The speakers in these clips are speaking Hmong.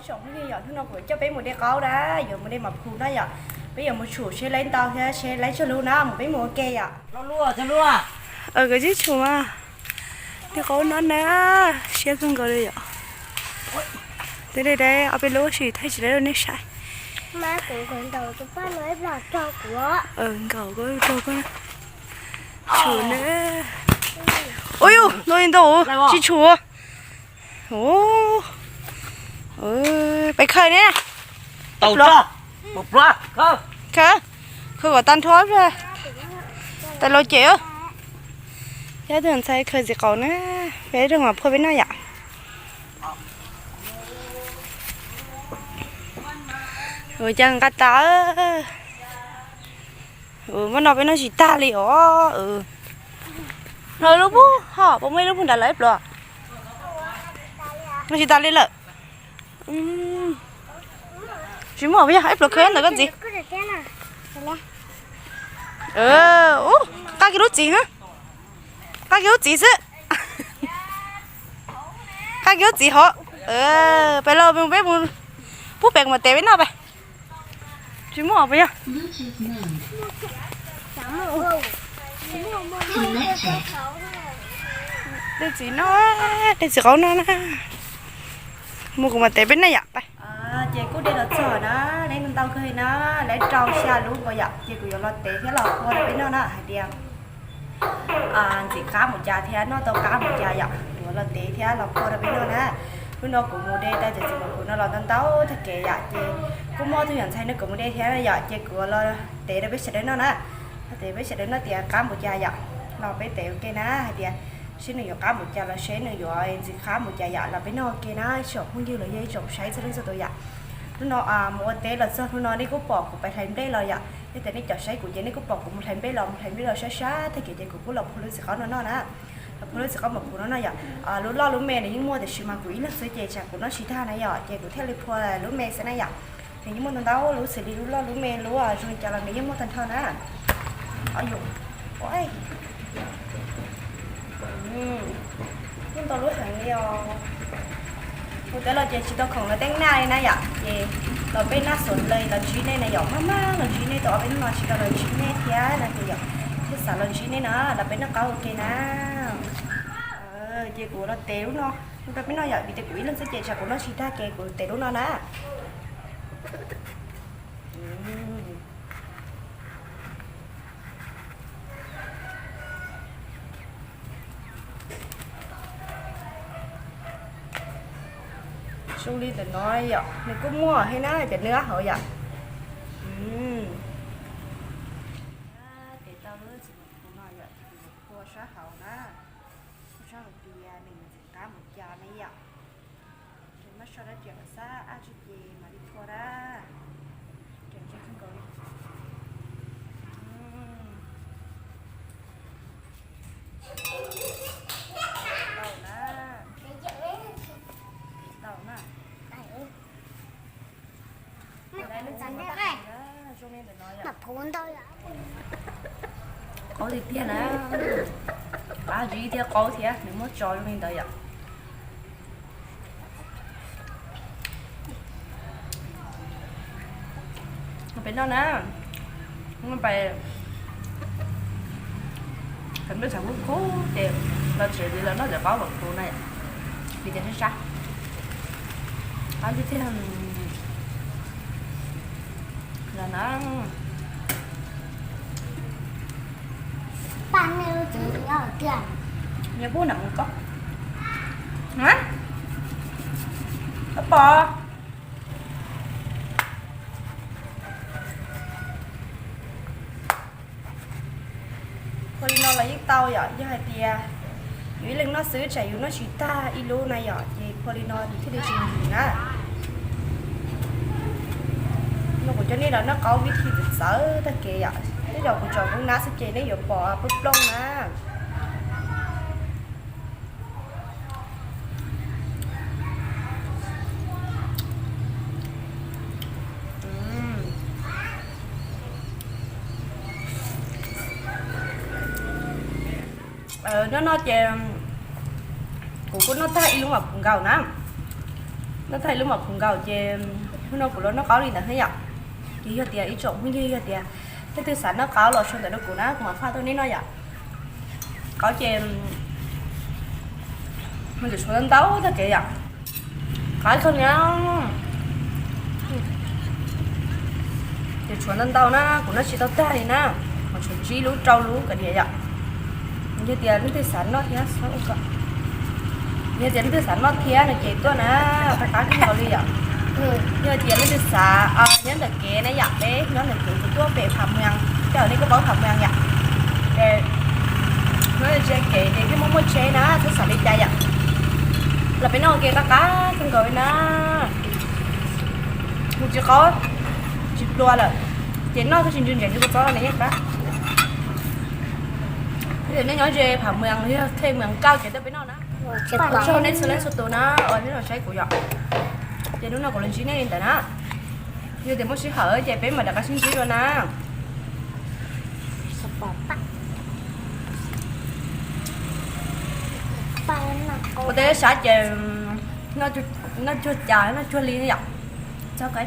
Tsoom phooj ywg, yog hnub no kuv coj peb mus de qaub na, yuav mus de mas phu na yom. Peb yuav mus tshum seb laib ntau thiab seb laib tsawg lub na, mus peb mus ua ke yom. Koj tsis tshum mas, de qaub no na, siab kawg nkaus li yom. Tej dab ob peb lub sim thaij tsis laib rau nej saib. Nkaum ko rau koj tshum na. Ua yus ntau li ntau, tsis tshum. Peb khaws ne. Khaws kom tag nrho, tas loo ces. Thiab tus ntxhais khaws txiv qaub na, peb rau mas phua peb noj yom. Ua cas nqa tas. Muab no peb noj tsis tag li os. No lub pug ho puas muaj ib lub pug nrad lawm ib pluag? Noj tsis tas li lawm. Tsis muaj puas yog? Ib pluag khaws ntawm koj ntxiv. Qab kiag lub txiv, qab kiag lub txiv xwb. Qab kiag lub txiv hov. Peb los peb mus pub pem kuv mam tev peb noj peb. Tsis muaj puas yog? Tej txiv no, tej txiv qaub no na. Mus kuv mam tev peb noj yom. Ces kuj de los txog na, laib ntau kawg na, laib rau xya lub nkaus yom, ces kuv yuav los tev thiab los phua rau peb noj na hais tias ntxim qab mus cas thiab noj tau qab mus cas yom, kuv yuav los tev thiab los phua rau peb noj na. Hnub no kuv mus de tau cov txiv mos phuv no los ntau ntau tag kev yom, ces kuj muaj tus yam ntxhais no kuv mus de thiab yom, ces kuv los tev rau peb sawv daws noj na. Los tev peb sawv daws noj tias qab mus cas yom, los peb tev ua ke na hais tias seb nws yuav qab mus cas los seb nws yuav ntxim qab mus cas yom, los peb noj ua ke na ib tsoom phooj ywg los yog ib tsoom saib txhua leej txhua tus yom. Hnub no mus ua teb los txog hnub no nej kuj pom kuv pais hlais nplej los yom, yog tias nej cov saib kuv ces nej kuj pom kuv mus hlais nplej los, mus hlais nplej los sab sab tag kev ces kuv kuj los phua lub txiv qaub no noj na. Los phua lub txiv qaub mos phuv no noj yom. Lub loj lub me nws yeej muaj tiam sis mas kuv ib leeg xwb ces tsam kuv noj tsis tag na yom, ces kuv thiaj li phua lub me xwb na yom. Nws yeej muaj ntau ntau lub xws li lub loj lub me lub zoo li cas los nws yeej muaj tag nrho na. Muaj ntau lub heev li os. Mus teb los ces tsis tau khoom los teeb naj li na yom, ces los peb naj xuam hle los ntsib nej na yom, maj maj los ntsib nej tau ob peb hnub no tsis tau los ntsib nej thiab no ces yom, thiaj xav los ntsib nej na, los peb noj qaub ua ke na. Ces kuv los tev lub no rau peb noj yom, vim tias kuv ib leeg xwb ces tsam kuv noj tsis tag ces kuv tev lub no na. Zoo li ntawm no yom, nws kuj muaj thiab na cov nws hauv yom. Tev tau lub txiv mos phuv no yom, ces kuv yuav phua sab hauv na, phua sab hauv tias nws ntxim qab mus cas ne yom. Ces maj soj dab tsi los xab ab tsi ces mam li phua na. Ces ntse kawg nkaus li. Tau na. Tau na. Zoo li ntawm no yom. Qaub tiag tiag na. Qab zib thiab qaub thiab nws muab tso zoo li ntawd yom. Peb noj na, peb tham lub tshav kub kub ces los tsev li los noj cov qaub mos phuv na, vim tias sab sab. Qaub tiag tiag. Los na. Nyias pub nram mus koj. Koj pom. Phua li no los yeej tau yom, yog hais tias yus ib leeg noj xwb tsam yus noj tsis tag ib lub na yom, ces phua li no nws thiaj li tsis nkim na. No kuv coj nej los noj qaub vib thi txawv txawv tag kev yom, tej zaum kuv tsom lub nab xwb ces nej yuav pom plooj plooj na. Noj no ces kuv kuj noj tag ib lub mos phuv nkaus na. Noj tag ib lub mom khuv nkaus ces hnub no kuv los noj qaub li ntawd thiab yom. Ces yog tias ib tsoom phooj ywg yog tias leej twg xav noj qaub los sau ntawv rau kuv na, kuv mam faj tuaj nej noj yom. Qaub ces tshuav ntau ntau tag kev yom. Qaub kawg li. Ces tshuav ntau ntau na, kuv noj tsis tau tag li na, mas tshuav tsib lub rau lub kom diam yom. Yog tias leej twg xav noj thiab, yog tias leej twg xav noj thiab no ces tuaj na, qab qab kawg nkaus li yom. Yog tias leej twg xav nyob ntawm kev na yom, peb nyob ntawm kev ces tuaj pem Phav Muas, coj nej kuj paub Phav Muas yom. Nyob ntawm kev ces thiaj muaj muaj tsheb na, txhob xav li cas yom. Los peb noj ua ke qab qab kawg nkaus li na. Mus tsis qaub, tsis pluas lawm, ces noj tsis ntsees ntsees li kua txob los ne yeej qab. Nej nyob ze Phav Muas yog Thej Muas Kauj ces tuaj peb noj na. Ua tsaug nej txhua leej txhua tus na uas nej los saib kuv yom. Ces hnub no kuv los ntsib nej li ntawd na. Yog tias muaj sij hawm ces peb mam rov qab sib ntsib dua na. Ua teb sab ces noj cuag cas noj cuag li yom. Txog qab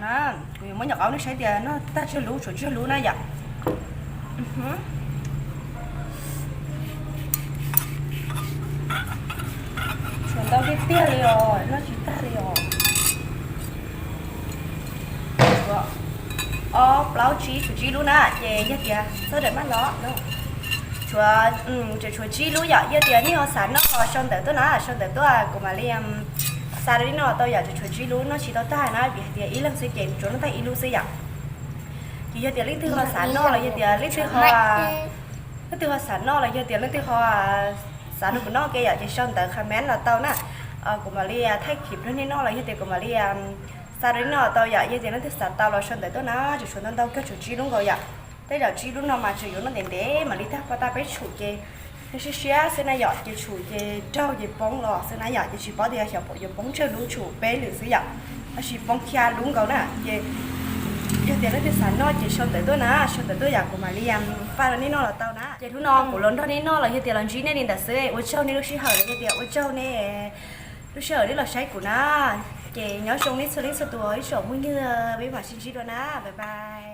na, kuv yuav muab nyom qaub nej saib tias noj tag tsawg lub, tshuav tsawg lub na yom. Tshuav ntau tiag tiag li os, noj tsis tag li os. Ob plaub tsib, tshuav tsib lub na, ces yog tias txhob daim maj los. Tshuav, tseem tshuav tsib lub yom, yog tias nej ho xav noj los sau ntawv tuaj na, sau ntawv tuaj kuv mam li xa rau nej noj tau yom, tseem tshuav tsib lub noj tsis tau tag na, vim hais tias ib leeg xwb ces tsuas noj tag ib lub xwb yom. Ces yog tias leej twg ho xav noj los yog tias leej twg ho, leej twg ho xav noj los yog tias leej twg ho xav nrog kuv noj ke yom, ces sau ntawv comment los tau na. Kuv mam li thaij clip rau nej noj los yog tias kuv mam li xa rau nej noj tau yom, yog tias leej twg xav tau los sau ntawv tuaj na, tseem tshuav ntau ntau kawg, tshuav tsib lub nkaus yom. Tej zaum tsib lub no mas tseem yuav noj ntev ntev mam li tag, pab tag peb tshum ces siab siab xwb na yom, ces tshum ces raug ces poob los xwb na yom, ces tsis paub tias xyov yuav poob tsawg lub, tshum peb lwm xwb yom, tab sis poob xya lub nkaus na. Ces yog tias leej twg xav noj ces sau ntawv tuaj na, sau ntawv tuaj yom, kuv mam li faj rau nej noj los tau na. Ces hnub no kuv los nrog nej noj los yog tias los ntsib nej li ntawd xwb, ua tsaug nej lub sij hawm los yog tias ua tsaug nej lub sij hawm nej los saib kuv na. Ces nyob zoo nej txhua leej txhua tus ib tsoom phooj ywg, peb mam sib ntsib dua na, bye bye.